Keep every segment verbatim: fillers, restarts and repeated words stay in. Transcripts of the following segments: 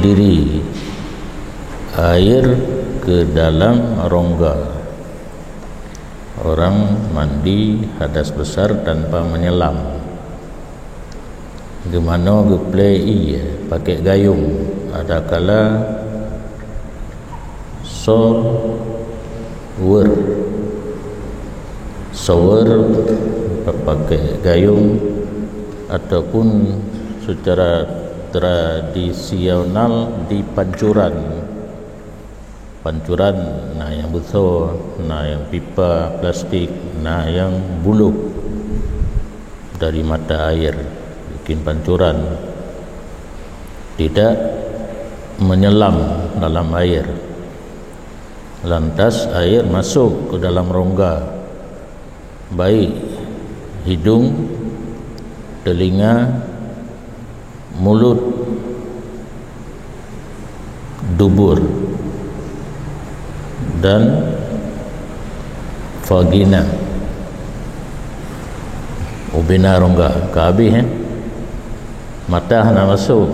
Diri air ke dalam rongga. Orang mandi hadas besar tanpa menyelam. Geumanoe geuplé ié pakai gayung, adakala shower. Shower pakai gayung ataupun secara tradisional di pancuran. Pancuran na nyang beusoe, na nyang pipa plastik, na nyang buloh dari mata air, bikin pancuran. Tidak menyelam dalam air. Lantas air masuk ke dalam rongga, baik hidung, telinga, mulut, dubur, dan vagina. Ubena rongga ka habis, eh? Mata hana masuk.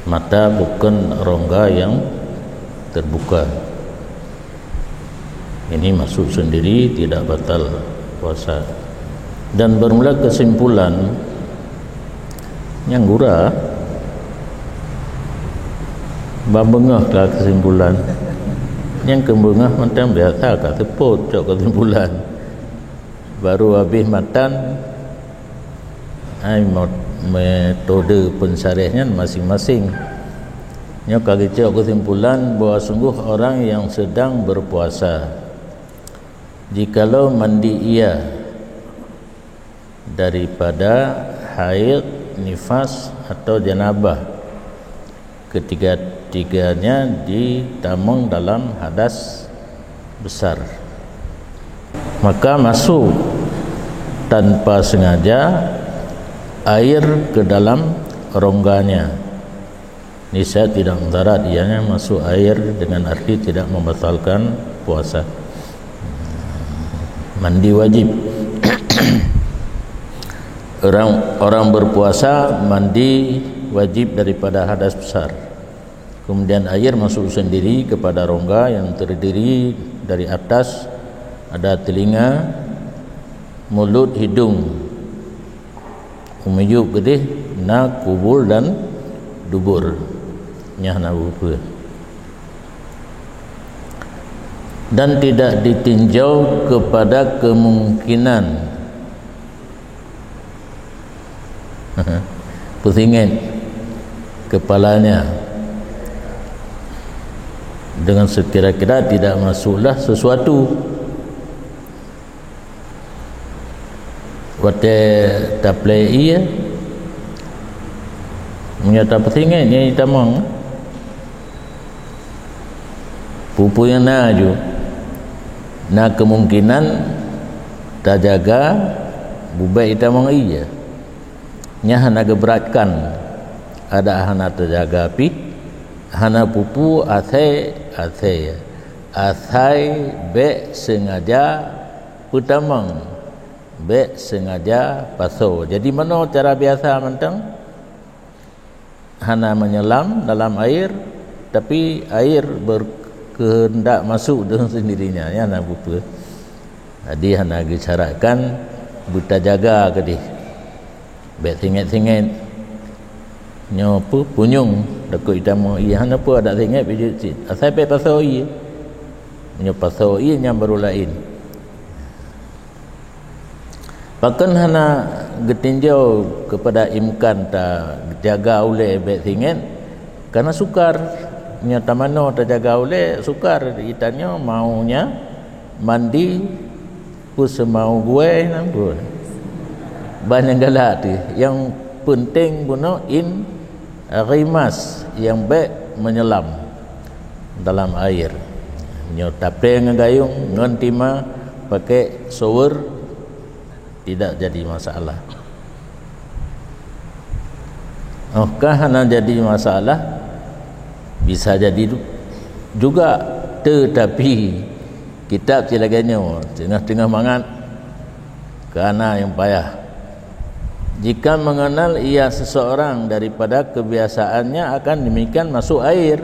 Mata bukan rongga yang terbuka. Ini masuk sendiri, tidak batal puasa. Dan bermula kesimpulan nyang gura, ban beungoh ka kesimpulan. Nyang keu beungoh mantong biasa ka seupôt cok kesimpulan. Baru habis matan, ai mo-, metode pensyarah nyan masing-masing. Nyoe ka geucok kesimpulan bahwa sungguh orang yang sedang berpuasa, jikalau mandi ia daripada haid, nifas, atau janabah, ketiga-tiganya ditamong dalam hadas besar, maka masuk tanpa sengaja air ke dalam rongganya. Niscaya tidak mudarat ianya masuk air dengan arti tidak membatalkan puasa. Mandi wajib. Orang, orang berpuasa mandi wajib daripada hadas besar. Kemudian air masuk sendiri kepada rongga yang terdiri dari atas, ada telinga, mulut, hidung. Miyueb keudeh na kubul dan dubur. Nyan hana peue-peue. Dan tidak ditinjau kepada kemungkinan. Peusinget kepalanya dengan sekira-kira tidak masuklah sesuatu. Watée taplé ié, meunyoe tapeusinget nyang itamong, peue-peue nyang na aju, na keumungkinan tajaga bubek itamong ié. Nyan hana geuberatkan, adak hana tajaga pih, hana peue-peue asai, asai, asai bék sengaja peutamong. Bék sengaja pasoe. Jadi, manoe cara biasa mantong, hana menyelam dalam air, tapi air berkehendak masuk dengan sendirinya, nyan hana peue-peue. Jadi, hana geusyaratkan beutajaga keudeh. Bék singet-singet. Nyoe peue, punyueng, takot itamong ié, hana peue, adak singet pih jeuet cit. Asai bék pasoe ié. Meunyoe pasoe ié, nyan baru laén. Pakon hana geutinjau keupada imkan tajaga ulée bék singet? Karena sukar. Nyoe tamanoe tajaga ulée sukar, geutanyoe maunya mandi peuseumau guée nan pun. Ban nyang galak teuh. Nyang peunteng bunoe in rimas nyang bék menyelam dalam air. Nyoe taplé ngon gayung, ngon tima, pakai shower, tidak jadi masalah. Oh, ka hana jadi masalah, bisa jadi du-, juga, tetapi kitab cit lagée nyoe, teungoh-teungoh mangat, ka na nyang payah. Jika mengenal ia seseorang daripada kebiasaannya akan demikian masuk air,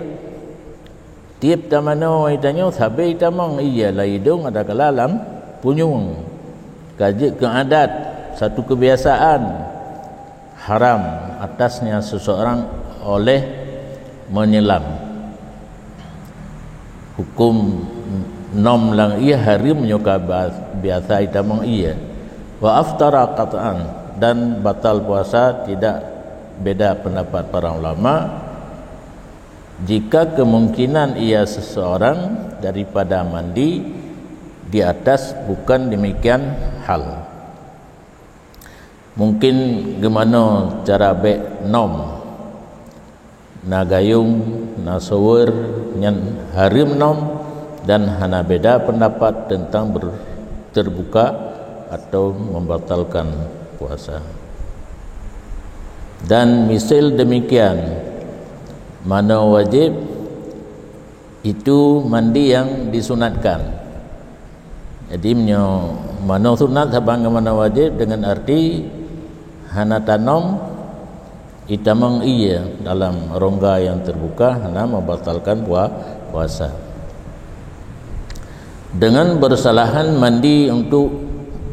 tiep tamanoe tanyoe sabe tamong ie lam idong adakala lam punyueng. Ka jeuet keu adat, satu kebiasaan, haram atasnya seseorang oleh menyelam. Hukum nom lam ie hareuem nyoe ka ba-, biasa itamong ie. Wa aftara qat'an, dan batal puasa tidak beda pendapat para ulama jika kemungkinan ia seseorang daripada mandi di atas bukan demikian hal. Mungkin geumanoe cara bék nom. Na gayung, na seuweur, nyan hareuem nom dan hana beda pendapat tentang ber-, terbuka atau membatalkan puasa. Dan misal demikian, manoe wajéb itu mandi yang disunatkan. Jadi, meunyoe manoe sunat saban ngon manoe wajéb dengan arti hana tanom itamong ie dalam rongga yang terbuka, hana membatalkan pua-, puasa. Dengan bersalahan mandi untuk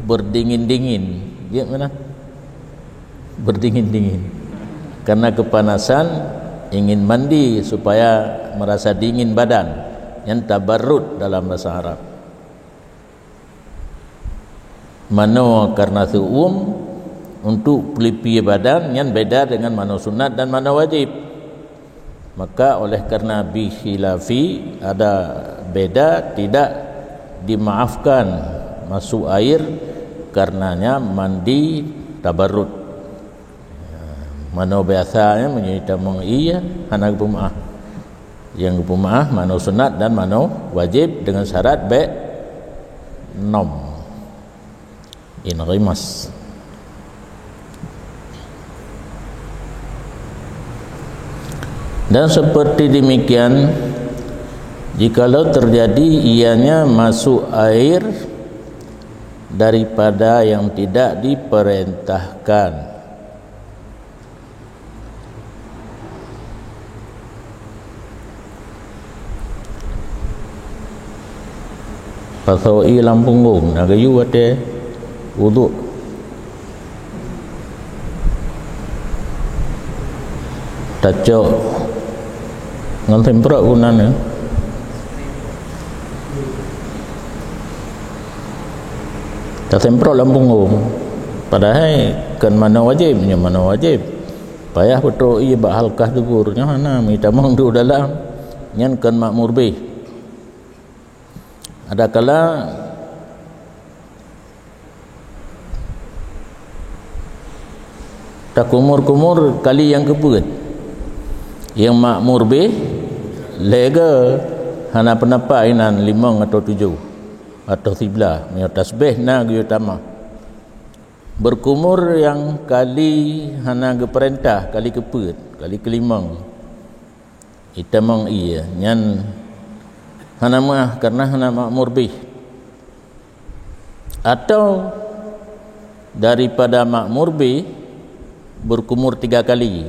berdingin-dingin. Jeuet meunan? Berdingin-dingin. Karena kepanasan, ingin mandi supaya merasa dingin badan. Nyan tabarrud dalam bahasa Arab. Manoe karena seuuem untuk peulipie badan, nyan beda dengan manoe sunat dan manoe wajéb. Maka oleh karena bikhilafi, ada beda, tidak dimaafkan masuk air karenanya mandi tabarrud. Manoe biasa nyan meunyoe itamong ie hana geupeumaáh. Nyang geupeumaáh manoe sunat dan manoe wajéb dengan syarat bék nom. Inghimas. Dan seperti demikian, jikalau terjadi ianya masuk air daripada yang tidak diperintahkan. Pasoe ie lam punggong, na geuyue watée uduk. Tacok ngon semprot gunanya. Tasemprot lam punggong. Padahai kon manoe wajéb, nyoe manoe wajéb. Payah peutrok ie bak halkah dubur, nyoe hana, meutamong di dalam. Nyan kon makmur beh. Adakala takumur-kumur kali nyang keupeuet, nyang makmur beh lhée goe, hana peundapat inan limong atau tujoh atau siblaih, meunyoe tasbeh na geuyue tamah. Beukumur nyang kali hana geupeurintah, kali keupeuet, kali keulimong. Itamong ie nyan hana meuáh kareuna hana makmur beh. Atau daripada makmur beh beukumur tiga kali,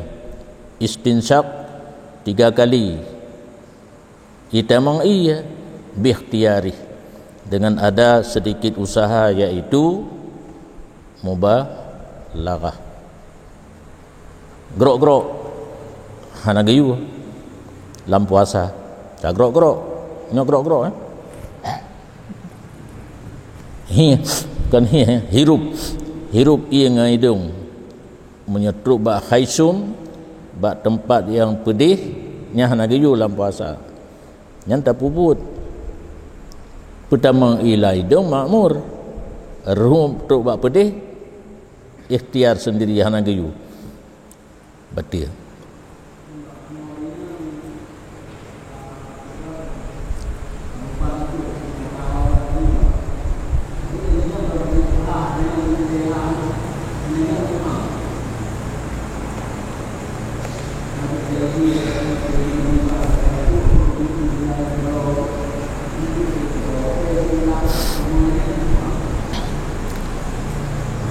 istinsyak tiga kali, itamong ie biikhtiarih dengan ada sedikit usaha, yaitu mubalaghah. Grok-grok hana geuyue lam puasa. Ka grok-grok. Nyoe grok-grok, eh? Hi, kon hi, eh? Hirup. Hirup ie ngon idong. Meunyoe trok bak khaisum, bak teumpat nyang peudeh, nyan hana geuyue lam puasa. Nyan tapeubuet. Peutamong ie lam idong makmur. Ruhup trok bak peudeh, ikhtiar sendiri, hana geuyue. Bateue.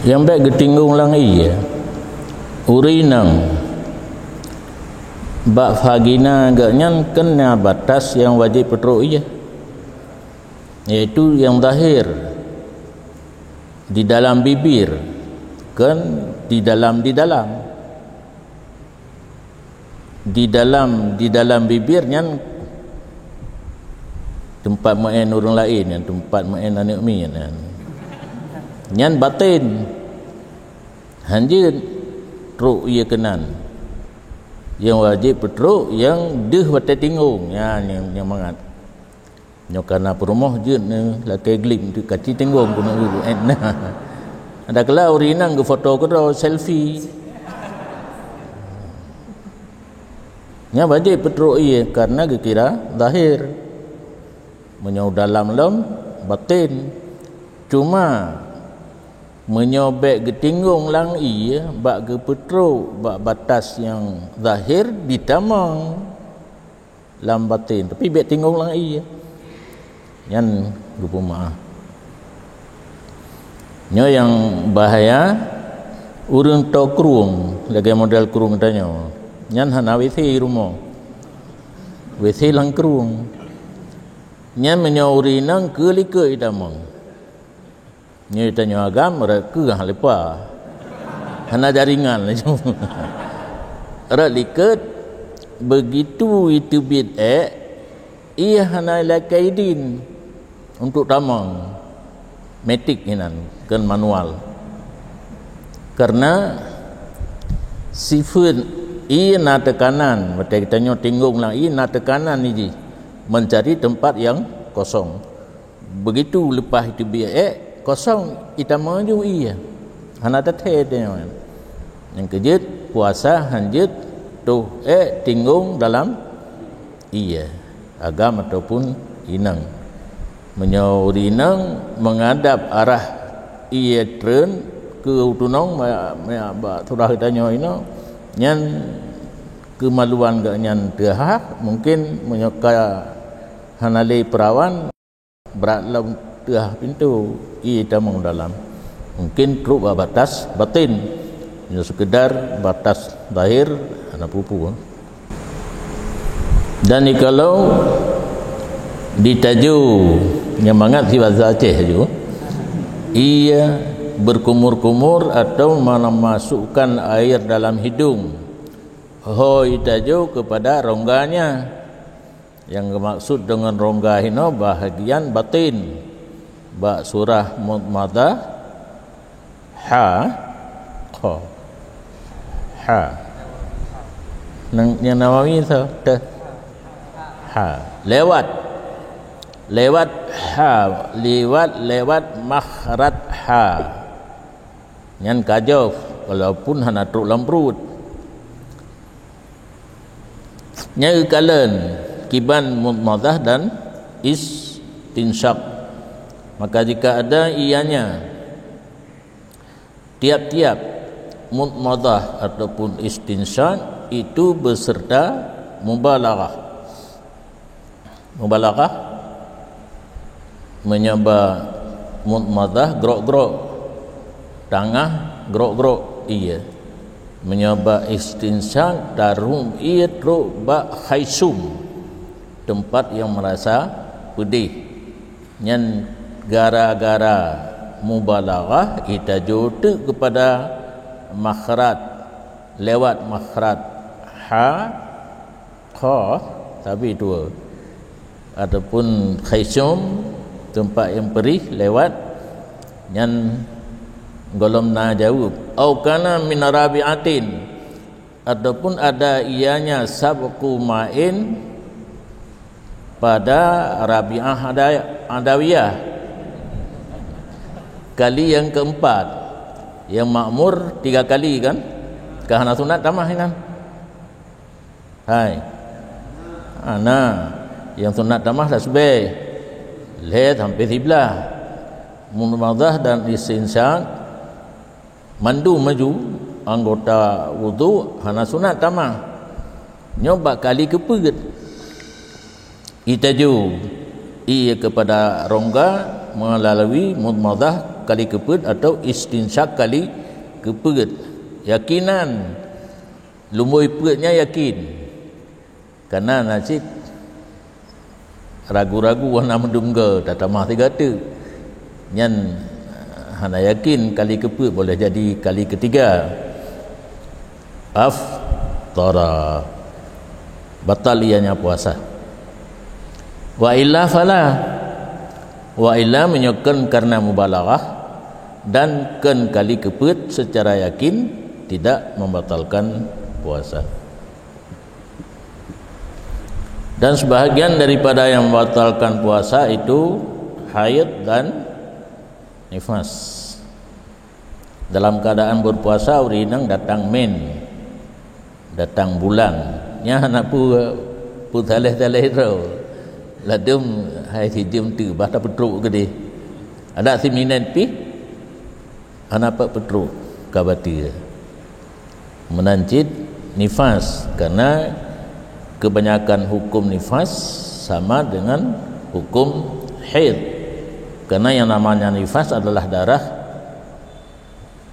Nyang bék geutinggong lam ie, Ureuëng inong bak vagina geuh nyan keu na batas nyang wajéb peutrok ié, yaitu nyang zahir di dalam bibir, kon di dalam, di dalam. Di dalam, di dalam bibir nyan teumpat meu'en ureuëng laén, nyan teumpat meu'en aneuëk miet nyan. Nyan baten. Hanjeuet trok ié keunan. Nyang wajéb peutrok nyang deuh watée tinggong. Nyan nyang, nyang mangat. Nyoe kana peurumoh jeuet neu lakée glib tu kaci tinggong keuneuk geuet na. Ada kala ureuëng inong geufoto keudroe selfie. Nyan wajéb peutrok ié karena geukira zahir. Meunyoe dalam lom baten. Cuma meunyoe bék geutinggong lam ié bak geupeutrok bak batas nyang zahir ditamong lam baten, tapi bék tinggong lam ié. Nyan geupeumaáh. Nyoe nyang bahaya, ureuëng toe krueng lagée model krueng tanyoe. Nyan hana WC rumoh. WC lam krueng. Nyan meunyoe ureuëng inong keu likot itamong. Nyoe tanyoe agam rot keu hana leupah. Hana jaringan laju. Rot likot, begitu iteubiet ék, ié hana lakée idin untuk tamong. Matik inan, kon manual. Karena sifeuet ié na teukanan, watée tanyoe tinggong lam ié na teukanan jih mencari tempat nyang kosong. Begitu leupah iteubiet ék, kosong itamong ju ié. Hana teuthée tanyoe. Nyang keujeuet, puasa hanjeuet toh ék tinggong dalam ié, agam ataupun inong. Meunyoe ureuëng inong menghadap arah ié treun keu tunong ma-, ma-, bak surah tanyoe inoe, nyan keumaluan geuh nyan teuhah, mungkin meunyoe ka hana lé peurawan, brat lom teuhah pintoe, ié tamong dalam. Mungkin trok bak batas baten. Nyoe sekedar batas zahir hana peue-peue. Dan jikalau di Tajo nyang mangat si bahasa Aceh ju, ié berkumur-kumur atau memasukkan air dalam hidung, ho i Tajo kepada rongganya. Nyang geumaksud deungon rongga hinoe bahagian baten. Bak surah Mudmadah, ha, kha. Ha. Nang, nyang Nawawi sa, teh. Ha. Lewat. Lewat ha, liwat, lewat makhraj ha. Nyan ka jaweueb, walaupun hana trok lam pruet. Nyan geukalon kiban mudmadah dan istinsyaq. Maka jika ada ianya, tiap-tiap mudmadah ataupun istinsyaq itu beserta mubalaghah. Mubalaghah, meunyoe bak mudmadah grok-grok, tangah grok-grok ié. Meunyoe bak istinsyaq, tarhom ié trok bak khaisyum, teumpat nyang meurasa peudeh. Nyan gara-gara mubalaghah i Tajo teuk keupada makhraj, lewat makhraj ha, kha, sabe dua, ataupun khaisyum, teumpat nyang peurih lewat, nyan gohlom na jaweueb. Au kana min rabi'atin, ataupun ada ianya sabqu ma'in pada Rabi'ah Ada-, Adawiyah, kali nyang keempat, nyang makmur tiga kali kan? Ka hana sunat tamah inan. Hai. Ana, nyang sunat tamah tasbih. Lhée sampai siblaih. Mudmadah dan istinsyaq mandum maju anggota wudhu hana sunat tamah. Nyoe bak kali keupeuet. I Tajo ié keupada rongga meulalu mudmadah kali keupeuet atau istinsyaq kali keupeuet. Yakinan, lumbôi peuet nyan yakin. Karena na cit ragu-ragu hana meudungga, tatamah siga teuk. Nyan hana yakin kali keupeuet, boleh jadi kali ketiga. Aftara. Batal ianya puasa. Wa illa fala. Wa illa meunyoe kon karena mubalaghah dan kon kali keupeuet secara yakin tidak membatalkan puasa. Dan sebahagian daripada yang membatalkan puasa itu haid dan nifas. Dalam keadaan berpuasa, ureuëng inong datang men, datang bulan. Nyan hana pu-, peutaleh-taleh droe. Ladum hai sijeuem teuk, bah tapeutrok keudeh. Adak siminan pih, hana pat peutrok ka bateue. Meunan cit nifas, karena kebanyakan hukum nifas sama dengan hukum haid. Karena yang namanya nifas adalah darah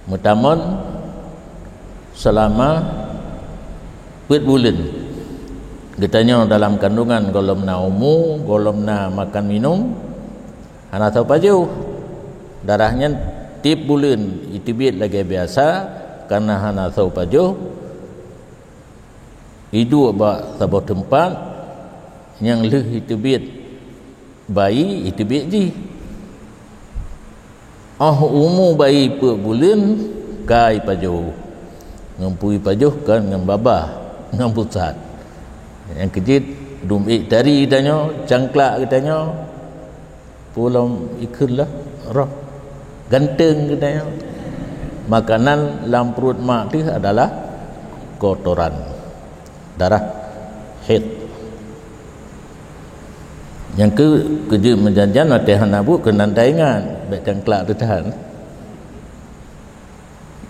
meutamon selama peuet buleuen. Geutanyoe dalam kandungan gohlom na umu, gohlom na makan minum, hana soe pajoh. Darah nyan tieb buleuen jiteubiet lagée biasa, karena hana soe pajoh, iduek bak saboh teumpat nyang lheueh jiteubiet bayi, jiteubiet jih. Óh umu bayi peuet buleuen ka jipajoh. Ngon peue jipajoh? Kon ngon babah, ngon pusat. Nyang keujeuet dum ék tari geutanyoe, cangklak geutanyoe, peue lom ikheun lah, roh ganteng geutanyoe. Makanan lam pruet mak teuh adalah kotoran, darah haid. Nyang keu-, keujeuet meujan-jan watée hana buet keunan taingat, bék cangklak teuh that.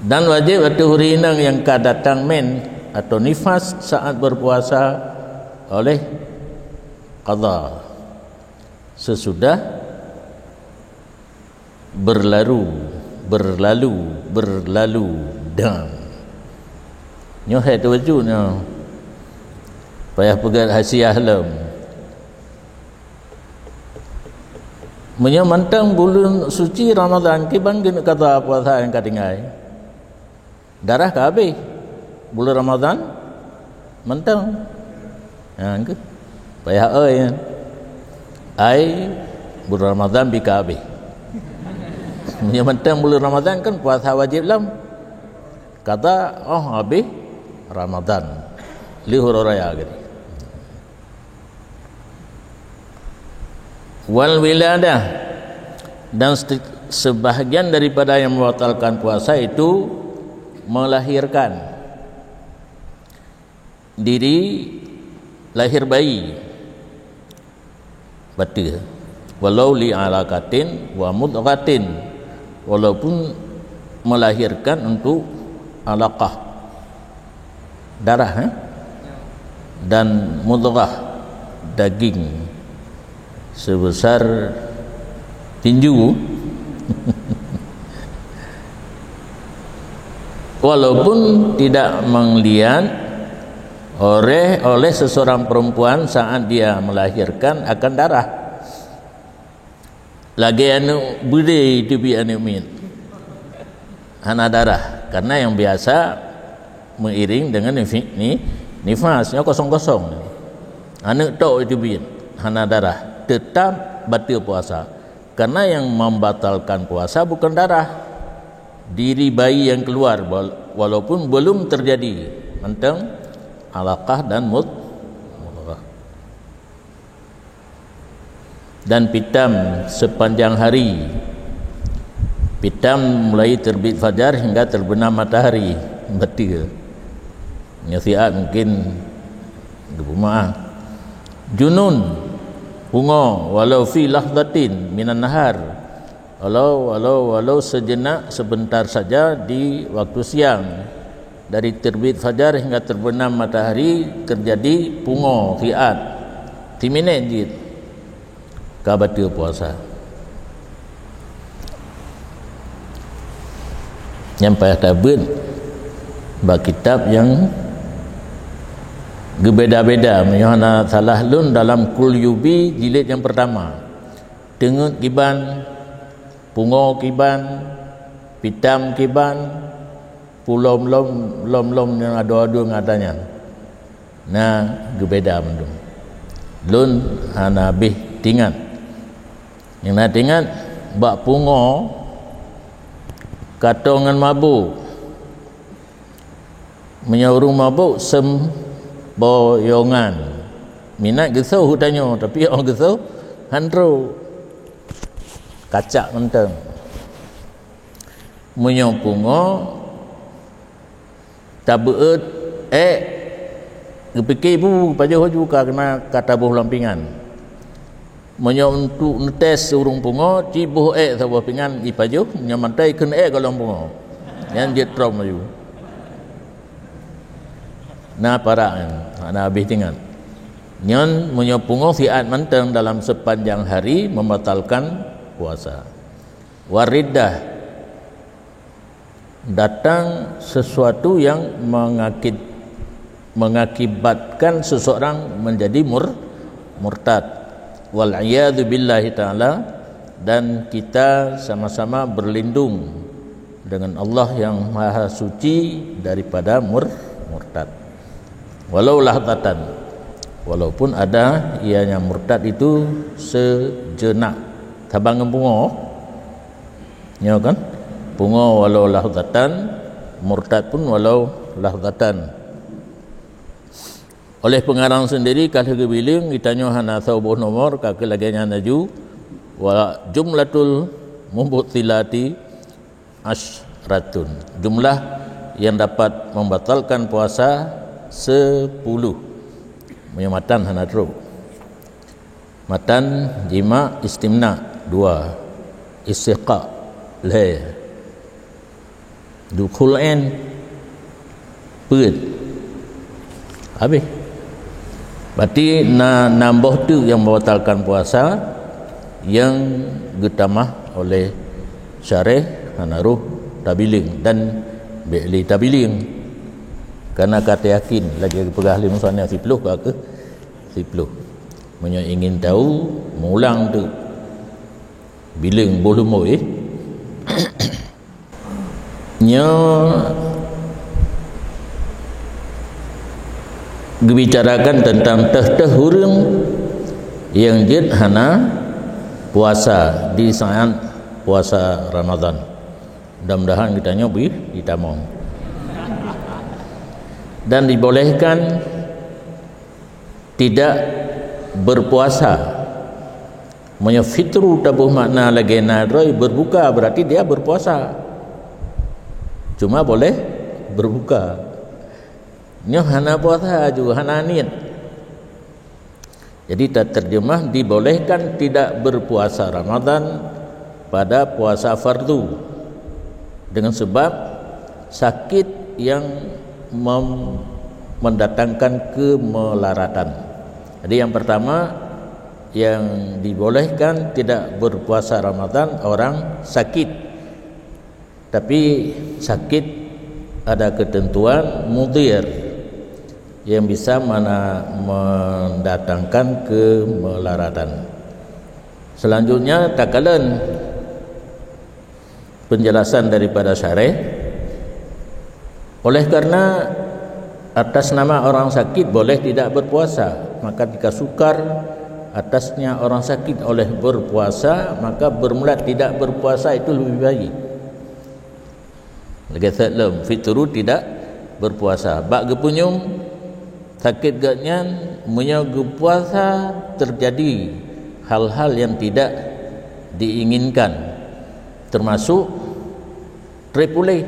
Dan wajéb ateueh ureuëng inong nyang ka datang men atau nifas saat berpuasa oleh qadha sesudah berlalu, berlalu, berlalu dam. Nyoe hai teuwaju nyoe. Payah peugét hasiah lom. Meunyoe mantong buleuen suci Ramadhan, kiban keuneuk qadha puasa nyang ka tinggai. Darah ka habéh. Buleuen Ramadhan mantong. Ha, engkeu. Payah oi, ya. Ai buleuen Ramadhan bi ka habéh. Meunyoe mantong buleuen Ramadhan kan puasa wajéb lom. Qadha óh habéh Ramadhan. Lheueh uroe raya geutanyoe. Wal wiladah, dan seti-, sebahagian daripada yang membatalkan puasa itu melahirkan diri, lahir bayi, bateue, walau li alaqatin wa mudghatin, walaupun melahirkan untuk alaqah, darah, eh? Dan mudghah, daging sebesar tinju. Walaupun tidak melihat oleh, oleh seseorang perempuan saat dia melahirkan akan darah. Lagée aneuëk beudé teubiet aneuëk miet. Hana darah. Karena yang biasa meiring dengan nifi-, ni-, nifas, nyoe kosong-kosong. Aneuëk tok teubiet, hana darah. Tetap bateue puasa. Karena yang membatalkan puasa bukan darah. Diri bayi yang keluar, wal-, walaupun belum terjadi. Mantong alaqah dan mud-, mudghah. Dan pitam sepanjang hari. Pitam mulai terbit fajar hingga terbenam matahari. Bateue. Nyoe siat mungkin geupeumaah. Junun, pungo, walau fi lahzatin minan nahar. Walau, walau, walau sejenak, sebentar saja di waktu siang. Dari terbit fajar hingga terbenam matahari terjadi pungo, siat. Siminét jih ka bateue puasa. Nyang payah tabeuet, Bak kitab nyang geubeda-beda, meunyoe hana salah lôn, dalam Qulyubi jilid nyang pertama. Teungeut kiban, pungoe kiban, pitam kiban, pulom lom, lom-lom nyang adoe-adoe ngon ata nyan. Na geubeda mandum. Lôn hana habéh teuingat. Nyang na teuingat, bak pungoe, kato ngon mabök. Meunyoe ureuëng mabök, semboyongan. Minat geusoh geutanyoe, tapi óh geusoh, han trok. Kacak mantong. Meunyoe pungoe, tabeuet ék, geupike bu, pajoh laju ka keunan ka taboh lam pingan. Meunyoe untuk neutes ureuëng pungoe, jiboh ék saboh pingan jipajoh, nyan mantong kheun ék goh lam pungoe. Nyan jeuet trom laju. Na parak nyan, hana habéh teuingat. Nyan meunyoe pungoe siat mantong dalam sepanjang hari membatalkan puasa. Wariddah, datang sesuatu yang mengakid-, mengakibatkan seseorang menjadi mur-, murtad. Wal iyadzu billahi taala, dan kita sama-sama berlindung dengan Allah yang Maha Suci daripada mur-, murtad. Walau lahzatan, walaupun ada ianya murtad itu sejenak. Saban ngon pungoe, nyoe kan? Pungoe walau lahzatan, murtad pun walau lahzatan. Oleh pengarang sendiri, ka lheueh geubileng, geutanyoe hana saboh nomor, ka keuh lagée nyan laju, wa jumlatul mubtilati asyratun. Jumlah yang dapat membatalkan puasa sepuluh. Meunyoe matan hana trok. Matan, jima, istimna, dua. Istisqa, lhée. Dukhul ain, peuet. Habéh. Berarti na, na boh teuk nyang membatalkan puasa nyang geutamah oleh syarah, hana roh tabileng dan bék lé tabileng. Karena ka tayakin, lagée geupeugah lé musannif, siploh ka keuh siploh. Meunyoe ingin tahu, mulang teuk. Bileng boh leumo, eh. Nyoe geubicarakan teuntang teuh-teuh ureuëng nyang jeuet hana puasa di saát puasa Ramadan. Mudah-mudahan geutanyoe bri jitamong. Dan dibolehkan tidak berpuasa. Meunyoe fitru taboh makna lagée na droe berbuka, berarti dia berpuasa. Cuma boleh berbuka. Nyoe hana puasa aju, hana niet. Jadi, taterjemah dibolehkan tidak berpuasa Ramadan pada puasa fardu dengan sebab sakit yang mem-, mendatangkan kemelaratan. Jadi, yang pertama, yang dibolehkan tidak berpuasa Ramadan orang sakit. Tapi sakit ada ketentuan mudhir yang bisa mana mendatangkan kemelaratan. Selanjutnya, takalon penjelasan daripada syarah. Oleh karena atas nama orang sakit boleh tidak berpuasa, maka jika sukar atasnya orang sakit oleh berpuasa, maka bermula tidak berpuasa itu lebih baik. Lagée that lom, fitru tidak berpuasa. Bak geupunyueng sakit geuh nyan, meunyoe geupuasa terjadi hal-hal yang tidak diinginkan, termasuk trép puléh.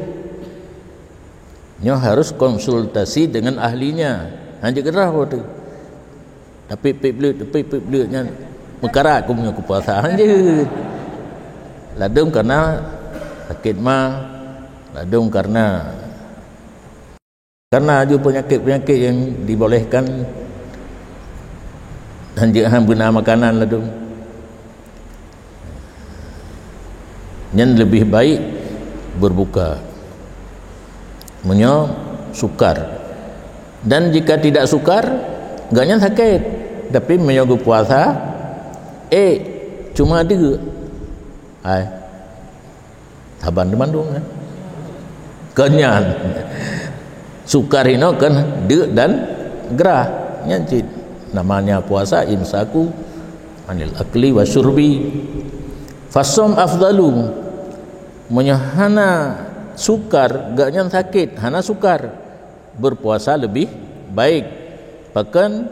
Nyoe harus konsultasi dengan ahlinya. Hana jeuet keudroe watée. Tapi pih bleuet, tapi pih bleuet nyan meukarat keu meunyoe kupuasa. Hana jeuet. Ladôm karena sakét ma, ladôm karena, karena aju penyakit-penyakit yang dibolehkan, hana jeuet han beuna makanan ladôm. Nyan lebih baik berbuka. Meunyoe sukar. Dan jika tidak sukar, gobnyan sakét. Tapi meunyoe geupuasa, eh, cuma deuk. Hai. Saban di bandum, eh. Keunyan. Sukar inoe kan deuk dan grah. Nyan cit namanya puasa, imsaku anil akli wa syurbi. Fasum afdalu. Meunyoe hana sukar, gobnyan sakét, hana sukar, berpuasa lebih baik. Pakon?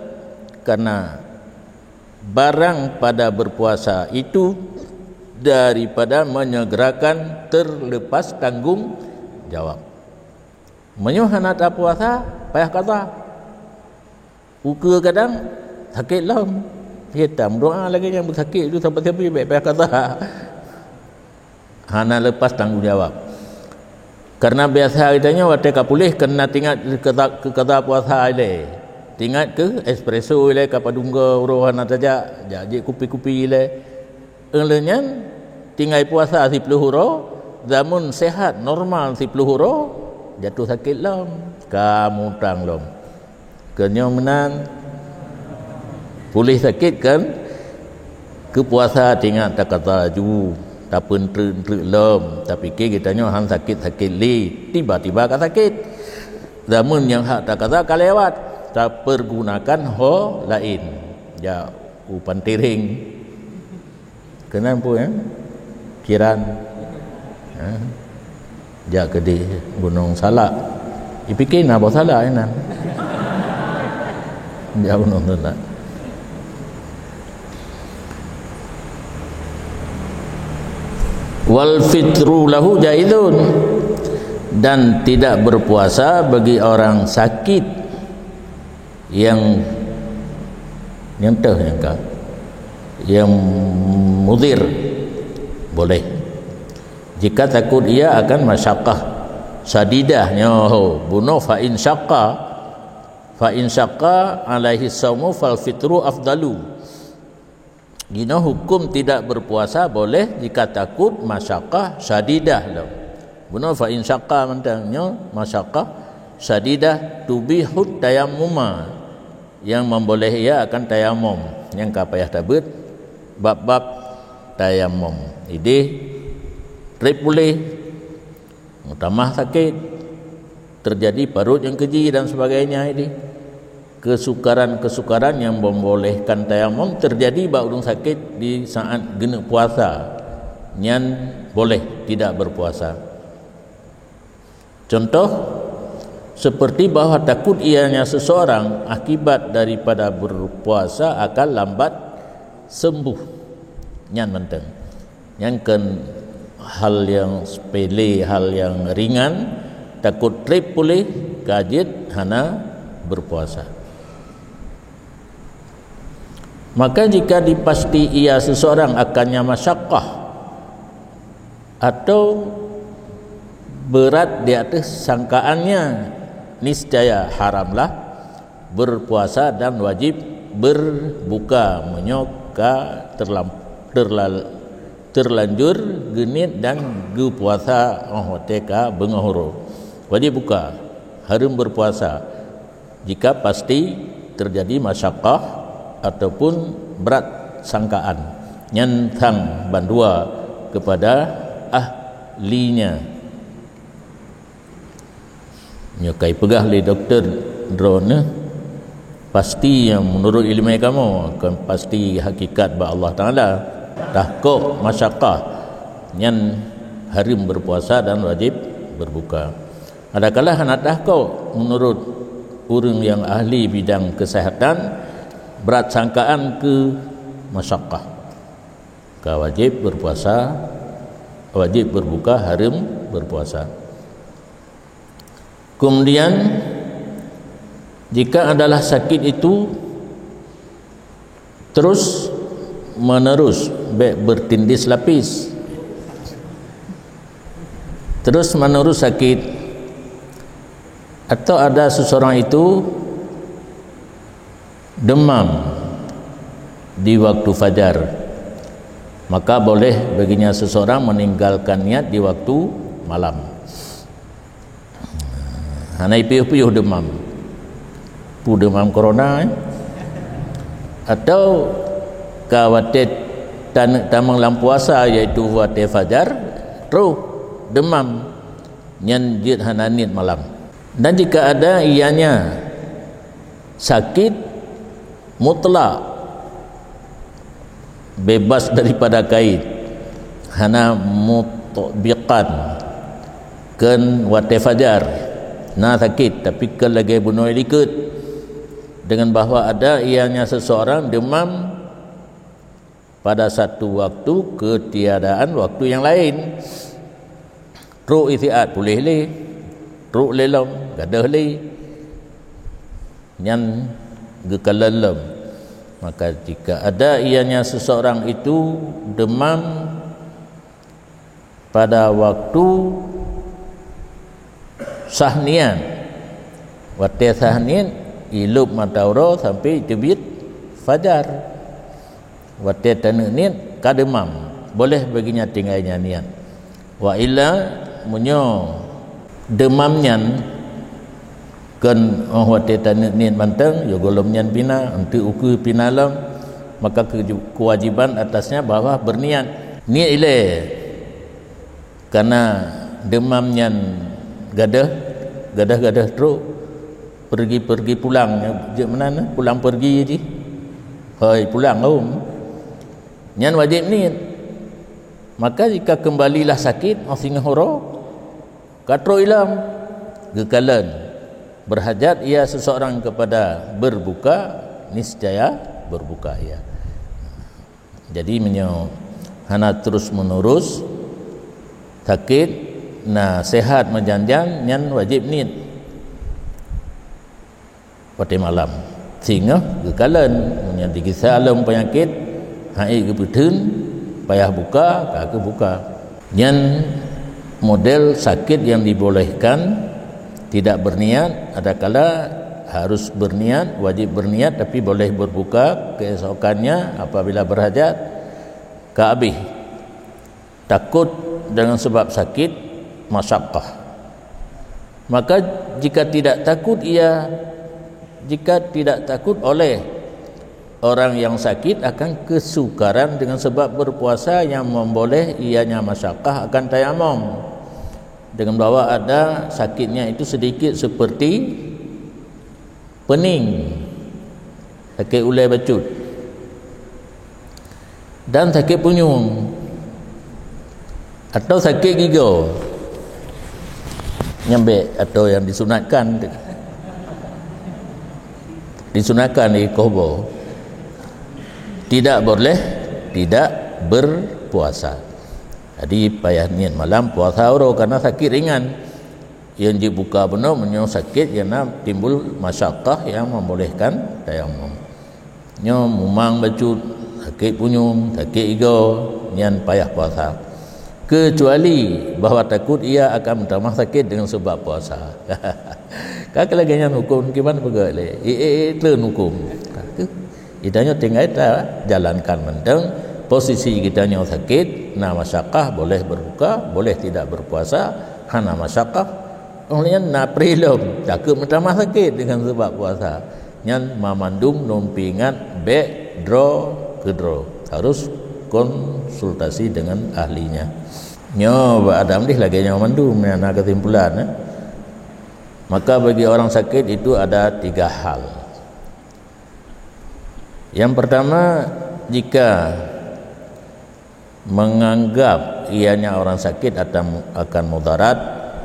Karena barang pada berpuasa itu daripada menyegerakan terlepas tanggung jawab. Meunyoe hana tapuasa, payah qadha. Ukeue kadang sakét lom. Kita meudoa lagée nyang beusakét tu sampai-sampai bèk payah qadha. Hana lepas tanggung jawab. Karena biasa geutanyoe watée ka puléh keunan tingat keu qadha, keu qadha puasa ilée. Tingat keu espresso ilée ka padum go uroe hana tajak, jak jép kupi-kupi ilée. Óh lheueh nyan tinggai puasa siplôh uroe, jameun sehat normal siplôh uroe, jatuh sakét lom, ka mutang lom. Keunyoe meunan, puléh sakét kan? Keu puasa tingat taqadha ju, tapeunteuk-teuk lom, tapike geutanyoe han sakét-sakét lé, tiba-tiba ka sakét. Jameun nyang hak taqadha ka lewat, tapeurgunakan ho laén. Jak u Pantireng. Keunan peue, eh? Kiran. Eh? Jak keudeh Gunong Salak. Ipike na boh salak inan. Jak Gunong Salak. Wal fitru lahu jaizun, dan tidak berpuasa bagi orang sakit yang, yang teuh nyang ka, yang mudhir, boleh. Jika takut ia akan masyaqqah syadidah, nyoe bunoe fa in syaqqa, fa in syaqqa alaihi saumu fal fitru afdalu. Jinoe hukum tidak berpuasa boleh jika takut masyaqqah syadidah lom. Bunoe fa in syaqqa mantong nyoe masyaqqah syadidah tubihut tayammuma, yang memboleh ia akan tayamum, nyang ka payah tabeuet bab-bab tayamum. Ideh trép puléh, meutamah sakét, terjadi parut nyang keuji dan sebagainya ideh. Kesukaran-kesukaran yang membolehkan tayamum terjadi bak ureuëng sakét di saat geuneuk puasa, nyan boleh tidak berpuasa. Contoh, seperti bahwa takut ianya seseorang akibat daripada berpuasa akan lambat sembuh. Nyan mantong. Nyan kon hal nyang sepele, hal nyang ringan, takot trép puléh ka jeuet hana berpuasa. Maka jika dipasti ia seseorang akannya masyakkah atau berat di atas sangkaannya, niscaya haramlah berpuasa dan wajib berbuka meunyoe ka terlam-, terlal-, terlanjur geuniet dan geupuasa óh watée ka beungoh uroe. Wajib buka, hareuem berpuasa jika pasti terjadi masyakkah ataupun berat sangkaan. Nyan sang bandua kepada ahlinya. Nyoe ka ipeugah lé dokto droeneuh, pasti nyang meunurot iéleumé kamoe, kon pasti hakikat bak Allah Taala. Takot masyakkah, nyan hareuem berpuasa dan wajib berbuka. Adakala hana takot, meunurot ureuëng nyang ahli bidang keuseuhatan, berat sangkaan keu masyakkah, ka wajib berpuasa, wajib berbuka, hareuem berpuasa. Kemudian, jika adalah sakit itu terus menerus, bék bertindis lapis, terus menerus sakit, atau ada seseorang itu demam di waktu fajar, maka boleh baginya seseorang meninggalkan niat di waktu malam. Hana ipiôh-piôh deumam. Peue deumam corona, eh? Atau ka watée taneuk tamong lam puasa, yaitu watée fajar, troh deumam, nyan jeuet hana niet malam. Dan jika ada ianya sakit mutlak, bebas daripada kait, hana mutbiqan, kheun watée fajar na sakét, tapi kheun lagée bunoe likot, dengan bahwa ada ianya seseorang demam pada satu waktu ketiadaan waktu yang lain. Trok istiat puléh lé, trok lé lom gadôh lé, nyan geukalon lom. Maka jika ada ianya seseorang itu demam pada waktu sah niat, watée sah niat, ilop mata uroe sampai teubiet fajar. Watée taneuk niet ka deumam, boleh beuginya tinggai nyan niet. Wa illa, meunyoe deumam nyan kheun óh watée taneuk niet mantong, ya gohlom nyan pina, eunteuk ukeue pina lom, maka keuju-, kewajiban atasnya bahwa berniat. Niet ilée, karena deumam nyan gadôh, gadôh-gadôh trok, pergi-pergi pulang, jeuet meunan, pulang pergi jih. Hôi, pulang hom. Nyan wajéb niet. Maka jika kembalilah sakit, oh, singoh uroe, ka trok ilom, geukalon, berhajat ia seseorang kepada berbuka, niscaya berbuka ia. Jadi, meunyoe hana terus-menerus sakét, na sehat meujan-jan, nyan wajéb niet. Watée malam, singoh geukalon, meunyoe digisa lom peunyakét, hait geupeutheun, payah buka, ka geubuka. Nyan model sakét yang dibolehkan, tidak berniat, adakala harus berniat, wajib berniat, tapi boleh berbuka keesokannya apabila berhajat, ka habéh. Takut dengan sebab sakit, masyakkah. Maka jika tidak takut ia, jika tidak takut oleh orang yang sakit akan kesukaran dengan sebab berpuasa yang memboleh ianya masyakkah akan tayamum, dengan bahwa ada sakitnya itu sedikit seperti pening, sakét ulée bacut, dan sakét punyueng, atau sakét gigoe nyang bék, atau yang disunatkan, disunatkan di kubu, tidak boleh tidak berpuasa. Jadi, payah niet malam puasa uroe karena sakét ringan. Nyang jibuka bunoe meunyoe sakét nyang na timbul masyakkah yang membolehkan tayamum. Nyoe mumang bacut, sakét punyueng, sakét igoe, nyan payah puasa. Kecuali bahwa takut ia akan meutamah sakét dengan sebab puasa. Ka lagée nyan huköm, kiban peugah lé, eh, eh, eh, treun huköm. Geutanyoe tinggai tajalankan mantong, posisi geutanyoe sakét, na masyakkah, boleh berbuka, boleh tidak berpuasa, hana masyakkah, óh lheueh nyan na peureulee lom, takot meutamah sakét dengan sebab puasa. Nyan mamandum lôn peuingat bék droe keudroe, harus konsultasi dengan ahlinya. Nyoe bak Adam dih lagée nyoe mandum, nyan na keusimpulan, eh. Maka bagi orang sakit itu ada tiga hal. Yang pertama, jika menganggap ianya orang sakit akan, akan mudarat,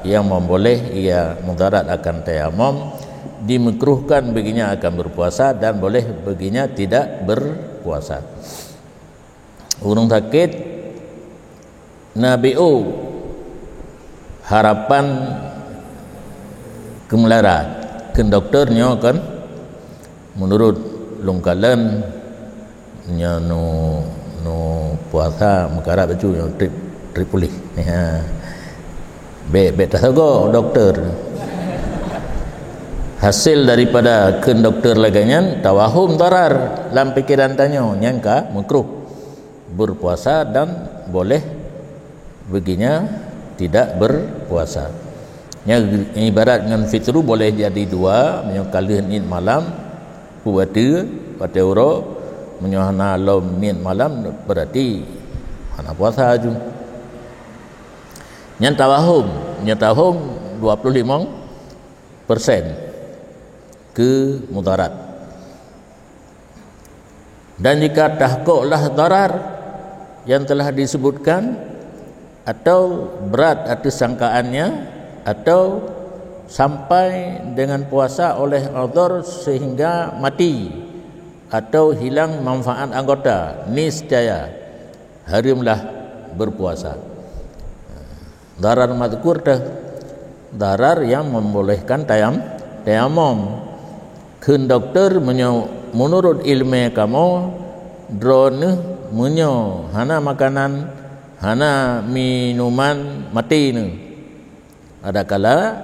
yang memboleh ia mudarat akan tayamum, dimekruhkan baginya akan berpuasa dan boleh baginya tidak berpuasa. Ureuëng sakét na B O harapan keumeulara, kheun dokto nyoe kan, meunurot lôn kalon nyoe nu, nu puasa meukarat bacut nyoe treb, treb puléh. Ha. Bék, bék tasagoe dokto. Hasil daripada kheun dokto lagée nyan, tawahum darar lam pikeran tanyoe nyang ka meukruh berpuasa dan boleh baginya tidak berpuasa. Nyan ibarat ngon fitru boleh jadi dua, meunyoe ka lheueh niet malam, peue watèe, watèe uroe, meunyoe hana lom niet malam, berarti hana puasa ju. Nyan tawahum, nyan tawahum dua puluh lima persen keu mudarat. Dan jika tahkoklah darar yang telah disebutkan, atau berat ateueh sangkaannya, atau sampai dengan puasa oleh udhur sehingga mati, atau hilang manfaat anggota, niscaya harumlah berpuasa. Darar mazkur teuh darar nyang membolehkan tayam-, tayamum. Kheun dokto, meunyoe meunurot ileumèe kamoe, droeneuh meunyoe hana makanan, hana minuman, maté neuh. Adakala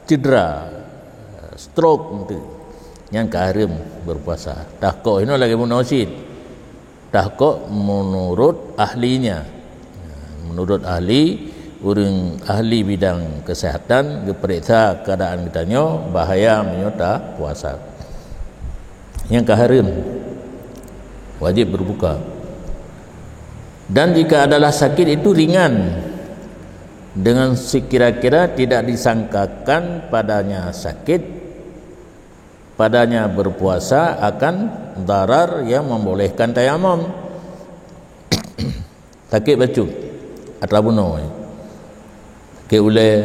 cedera, stroke, nyan ka hareuem berpuasa. Tahkok inoe lagèe bunoe cit. Tahkok menurut ahlinya. Menurut ahli, ureueng ahli bidang kesehatan geupeuriksa keuadaan geutanyoe, bahaya meunyoe tapuasa. Nyang ka hareuem, wajib berbuka. Dan jika adalah sakit itu ringan, dengan sekira-kira tidak disangkakan padanya sakit, padanya berpuasa akan darar yang membolehkan tayamum. Sakét bacut atra bunoe, sakét ulée,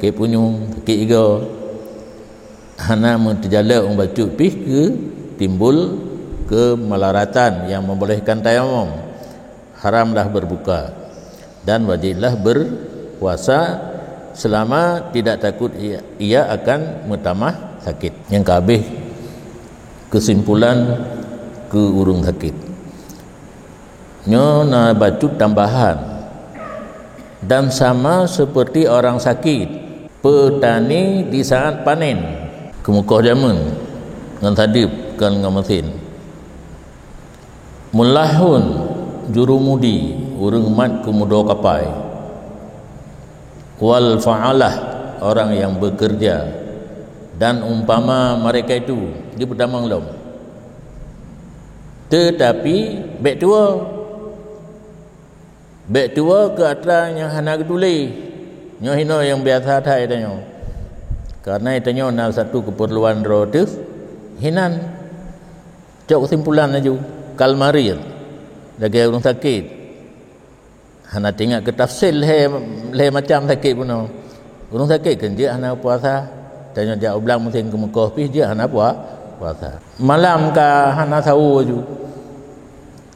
sakét punyueng, sakét igoe, hana meuteujalak ngon bacut pih keu timbul kemelaratan nyang membolehkan tayamum. Haramlah berbuka dan wajiblah berpuasa selama tidak takut ia, ia akan meutamah sakit. Nyang ka habéh keusimpulan keu ureuëng sakét. Nyoe na bacut tambahan, dan sama seperti orang sakit, petani di saat panen, keumeukoh jamén ngon sadeup kon ngon meusén. Mulahun jurumudi, ureuëng mat keumudo kapai. Wal fa'alah, orang yang bekerja. Dan umpama mereka itu, jipeutamong lom. Tetapi bék tuwoe. Bék tuwoe keu atra nyang hana geutuléh. Nyoe hinoe nyang biasa that tanyoe. Karena tanyoe na satu keperluan droe teuh hinan. Cok keusimpulan laju, kal marid, lagée ureuëng sakét. Hana teuingat keu tafsil lhée, lhée macam sakét bunoe. Ureuëng sakét keu jeuet hana puasa, tanyoe jak u blang meusén keumeukoh pih jeuet hana pua-, puasa. Malam ka hana sawoe ju.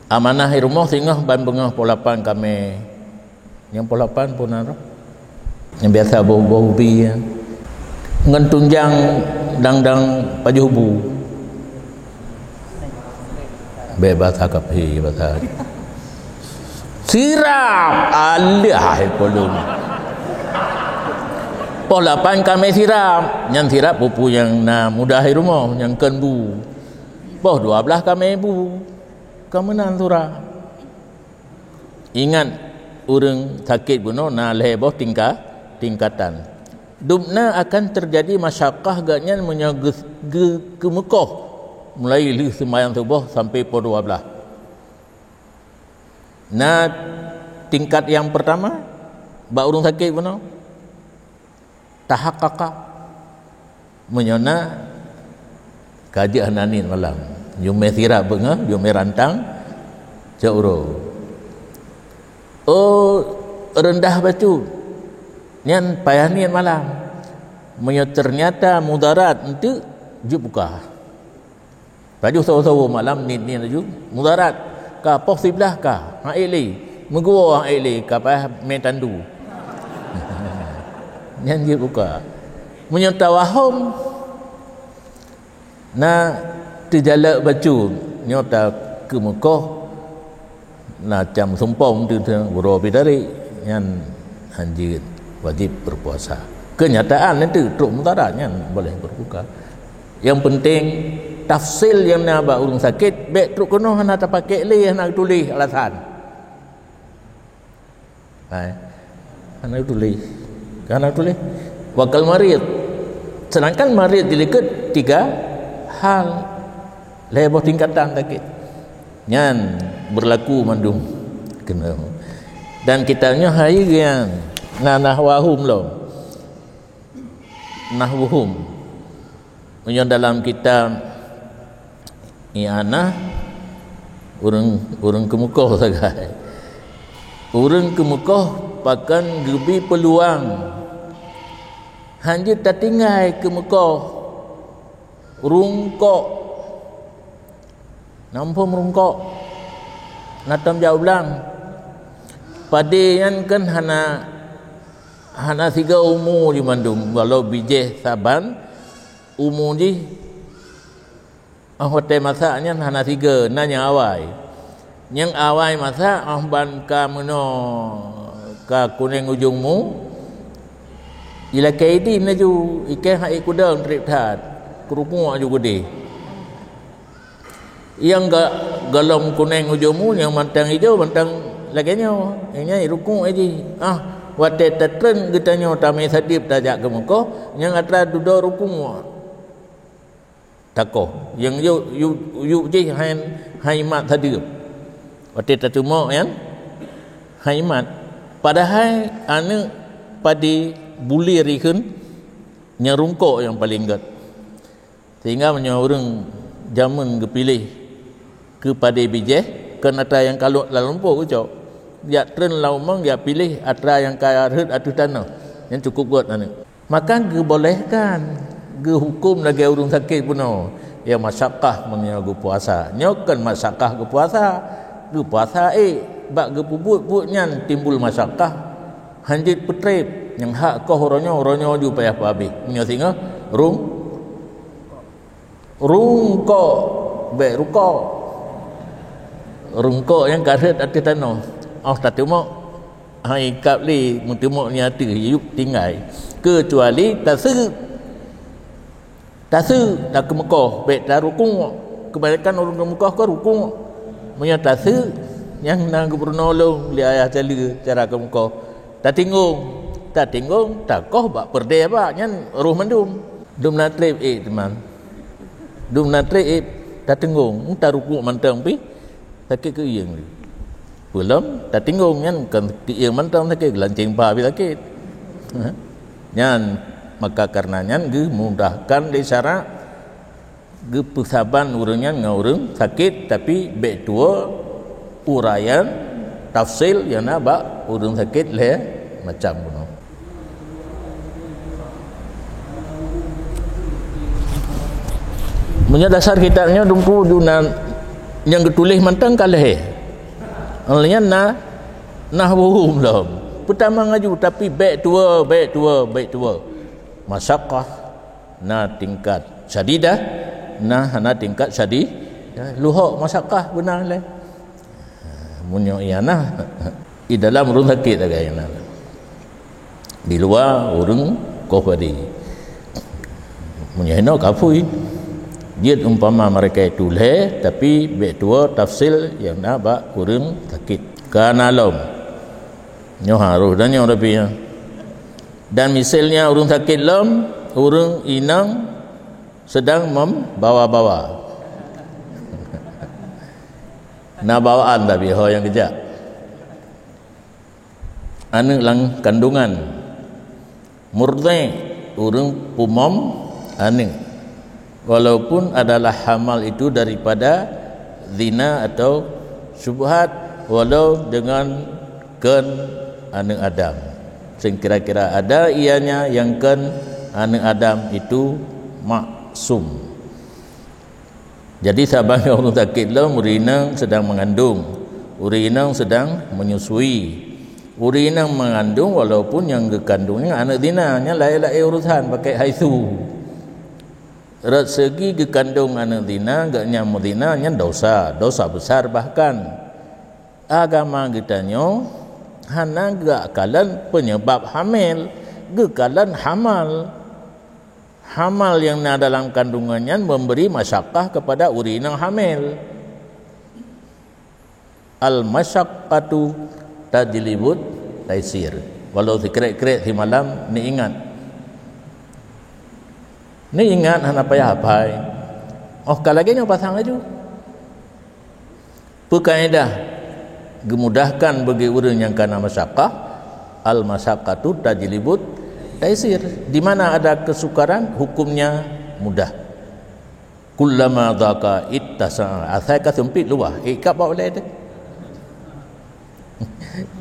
Amanah i rumoh singoh ban beungoh poh lapan kamé. Nyang poh lapan peue nan roh? Nyang biasa boh-boh ubi, ya. Ngon tunjang dang-dang pajoh bu. Bék basa kaphé, basa. Sirap! Alah, hai polong. Poh lapan kamé sirap. Nyan sirap peue-peue nyang na mudah i rumoh, nyang kon bu. Poh dua blaih kamé bu. Ka meunan sirap. Ingat, ureuëng sakét bunoe na lhée boh tingka-, tingkatan. Dubna akan teujadi masyakah geuhnyan meunyoe geu-, geu-, geumeukoh mulai lheueh seumayang suboh sampai poh dua blaih. Na tingkat nyang peurtama bak ureuëng sakét bunoe. Tahaqqaqa. Meunyoe na, ka jeuet hana niet malam. Jumé sirap beungoh, jumé rantang cok uroe. Oh, reundah bacut. Nyan payah niet malam. Meunyoe teunyata mudarat, enteuk jeuet buka. Laju sawoe-sawoe malam niet-niet laju mudarat. Ka poh siblaih ka, han ék lé. Meuguwoe han ék lé, ka payah mé tandu. Nyan jeuet buka. Meunyoe tawahom, na teujalak bacut, nyoe takeumeukoh, na cam sumpom teuntèe uroe pih tarék, nyan hanjeuet wajéb beupuasa. Keunyataan nyan teuk trok mudarat nyan boleh beubuka. Nyang peunteng tafsil nyang na bak ureuëng sakét, bék trok keunoe hana tapakék lé, hana geutuléh alasan. Hai. Hana geutuléh. Hana geutuléh. Wa kal marid. Sedangkan marid di likot tiga hal, lhèe boh tingkatan sakét. Nyan berlaku mandum keunoe. Dan kitab nyoe hai nyan na nahwahum lom. Nahwuhum. Meunyoe dalam kitab I'anah, ureueng, ureueng keumeukoh sagai. Ureueng keumeukoh pakon geubi peuluang, hanjeuet tatinggai keumeukoh, rungkok. Na muphom rungkok? Na tom jak u blang. Padé nyan kan hana, hana siga umu jih mandum, walau bijéh saban umu jih. Ah, watèe masak nyan hana siga, na nyang awai. Nyang awai masak, ah, ban ka meunoe, ka kunèng ujong mu, ilakèe idin laju, ikèe hai kudong trép that, keurukuk aju keudéh. Nyang ga-, golom kunèng ujong mu, nyang mantong ijo, mantong lagèe nyoe. Nyang nyan rukuk jih. Ah, watèe tatreun geutanyoe tamé sadeup tajak keumeukoh, nyang atra dudoe rukuk. Takoh. Nyang yub, yub, yub jih hai, hai mat sadeup. Watèe tateumok nyan, hai mat. Padahai aneuk padé bulir ikheun, nyang rungkok nyang paleng gèt. Sehingga meunyoe ureueng jameun geupiléh keu padé bijéh, kon atra nyang ka lheueh lam lumpur geucok. Jak treun lam umong, jak piléh atra nyang ka rhot ateueh tanoh, nyan cukup gèt aneuk. Maka geubolehkan, geuhuköm lagèe ureueng sakét bunoe, ya masyakkah meunyoe geupuasa. Nyoe kon masyakkah geupuasa, geupuasa ék, bak geupeubuet buet nyan timbul masyakkah. Hanjeuet peutrép, nyang hak koh uroe nyoe, uroe nyoe ju payah peuhabéh. Meunyoe singoh, rung-, rungkok, bèk rukok. Rungkok nyang ka rhot ateueh tanoh. Oh, tateumok. Hai kab lé, meuteumok nyan ateueh, yub tinggai. Keucuali taseuk. Taseuk, takeumeukoh, bèk tarukuk. Keubanyakan ureueng keumeukoh ka rukuk. Meunyoe taseuk, nyang na geupeurunoe lôn lé ayah caleue cara keumeukoh. Tatinggong, tatinggong, takoh bak peureudèe bak nyan roh mandum. Dum na trép ék, teuma. Dum na trép ék, tatinggong, tarukuk mantong pih. Sakét keuieng lé. Peulom tatinggong nyan kon keuieng mantong sakét, lanceng ba pih sakét. Nyan, maka kareuna nyan geumudahkan lé syarak, geupeusaban ureueng nyan ngon ureueng sakét, tapi bèk tuwoe uraian tafsil nyang na bak ureueng sakét lhèe macam bunoe. Meunyoe dasar kitab nyoe dumpu dunan nyang geutuléh mantong ka lhèe. Nyan na, na huköm lom. Peutama ngaju, tapi bèk tuwoe, bèk tuwoe, bèk tuwoe. Masyakkah na tingkat syadidah, na hana tingkat syadi-, luhok masyakkah beuna lé. Meunyoe ianah, di dalam ureueng sakét sagai ianah. Di luwa ureueng koh padé. Meunyoe hinoe kafui, jeuet umpama mereka itu lhèe, tapi bèk tuwoe tafsil nyang na bak ureueng sakét. Ka na lom. Nyoe harôh dan nyoe tapi, ya. Dan misalnya ureueng sakét lom, ureueng inong sedang membawa-bawa. Na bawaan tapi ho nyang geujak. Aneuk lam kandungan. Murdhi, ureueng pumom aneuk. Walaupun adalah hamal itu daripada zina atau syubhat, walau dengan kon aneuk Adam. Sing kira-kira ada ianya yang kon aneuk Adam itu maksum. Jadi saban ureueng sakét lom, ureueng inong sedang mengandung, ureueng inong sedang menyusui. Ureueng inong mengandung walaupun nyang geukandung nyan aneuk zina, nyan laén-laén urusan pakai haisu. Rot segi geukandung aneuk zina, gobnyan meuzina, nyan dosa, dosa besar bahkan. Agama geutanyoe hana geukalon penyebab hamil, geukalon hamal. Hamal nyang na dalam kandungan nyan memberi masyakkah kepada ureueng nyang hamil. Al-masyaqqatu tajlibut taisir. Walau sikrek-krek simalam ni ingat. Ni ingat hana payah hafai. Oh, ka lagée nyoe pasang laju. Peukaedah geumudahkan bagi ureuëng nyang kana masyakkah, al-masyaqqatu tajlibut taisir. Di mana ada kesukaran, hukumnya mudah. Kullama dhaqa ittasa'a. Asai ka seumpit luwah, eh, ka bak ulée teuh.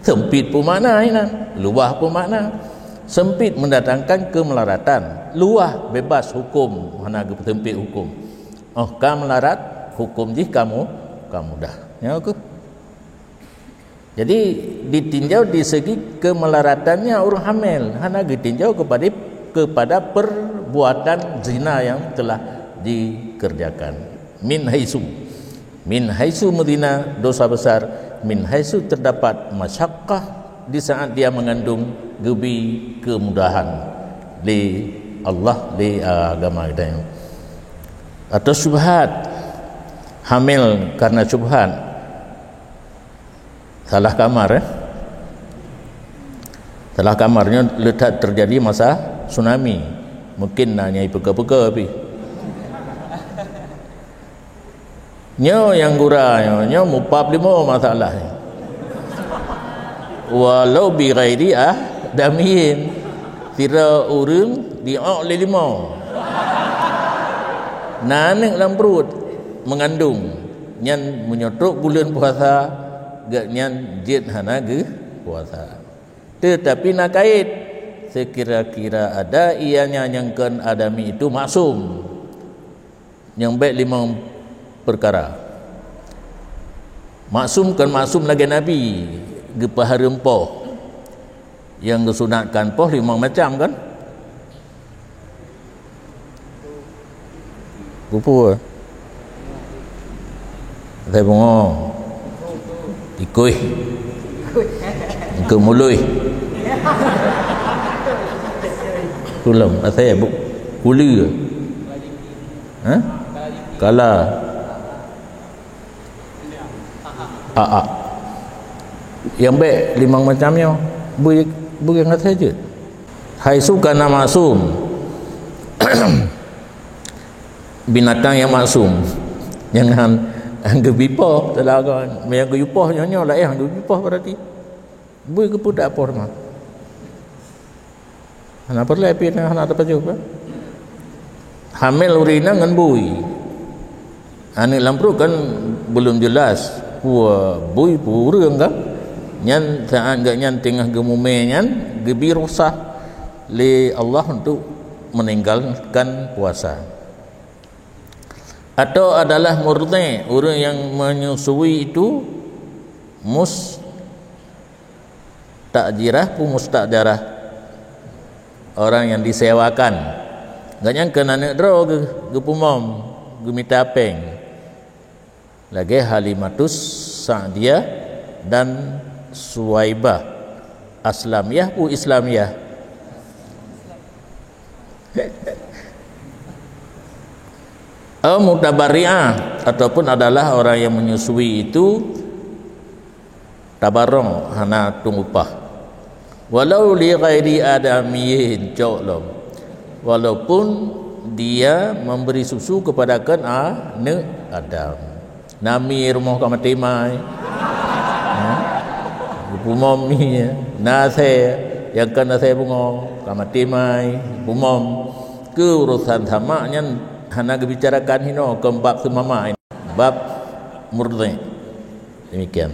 Seumpit pun makna inan, luwah pun makna. Sempit mendatangkan kemelaratan, luwah bebas hukum, hana geuseumpit hukum. Oh, ka meularat, hukum jih ka mu-, ka mudah. Nyoe keuh. Jadi, ditinjau di segi kemelaratannya ureuëng hamil, hana geutinjau kepada, kepada perbuatan zina yang telah dikerjakan. Min haitsu. Min haitsu, meuzina dosa besar, min haitsu terdapat masyakkah di saat dia mengandung, geubi kemudahan lé Allah, lé agama kita nyoe. Atau syubhat, hamil karena syubhat. Salah kamar, eh? Salah kamar nyoe le that terjadi masa tsunami. Mungkin na nyai peuka-peuka pih. Nyoe nyang gura nyoe, nyoe mupap limo masalah nyoe. Walau bi ghairi adamiyin, sira ureuëng diok lé limo. Na aneuëk lam pruet, mengandung, nyan meunyoe trok buleuen puasa, gobnyan jeuet hana geupuasa. Teutapi na kait, sekira-kira ada ianya nyang kon adami itu maksum. Nyang bék limong peukara. Maksum kon maksum lagée Nabi, geupeuhareuem poh. Nyang geusunatkan poh limong macam kan? Peue-peue? Asai bungong. Tikuih. Engkeuk muluih. Tulom, asai bu-, kuli. Ha? Kala. Aa. Nyang bék limong macam nyoe, bui, bui nyang asai jeuet. Haitsu kana maksum. Binatang nyang maksum. Nyang han, han geubi poh, teulah kan. Nyang geuyue poh nyoe, nyoe laén han geubi poh berarti. Bui geupeudak poh teuma. Hana peureulée pih, hana tapajoh pih. Hamil ureuëng inong ngon bui. Aneuëk lam pruet kan belum jelas peue bui peue ureuëng kan. Nyan saat gobnyan teungoh geumumé nyan geubi rukhsah lé Allah untuk meninggalkan puasa. Atau adalah murdhi, ureuëng nyang menyusui itu mus-, takjirah pun mustakjarah, orang yang disewakan. Gobnyan kon aneuëk droe geu-, geupeumom, geumita péng. Lagée Halimatus Sa'diyah dan Suwaibah. Aslamiyah pun Islamiyah. Au mutabarri'ah, ataupun adalah orang yang menyusui itu tabarong, hana tueng upah. Walau li ghairi adamiyin, cok lom. Walaupun dia memberi susu kepada kon aneuëk Adam. Nami rumoh ka maté mai. Ha? Geupumom mi, na asai, nyang kon asai bungong, ka maté mai, geupumom. Keu urusan samak nyan hana geubicarakan hinoe, kon bab seumama, bab murdhi. Demikian.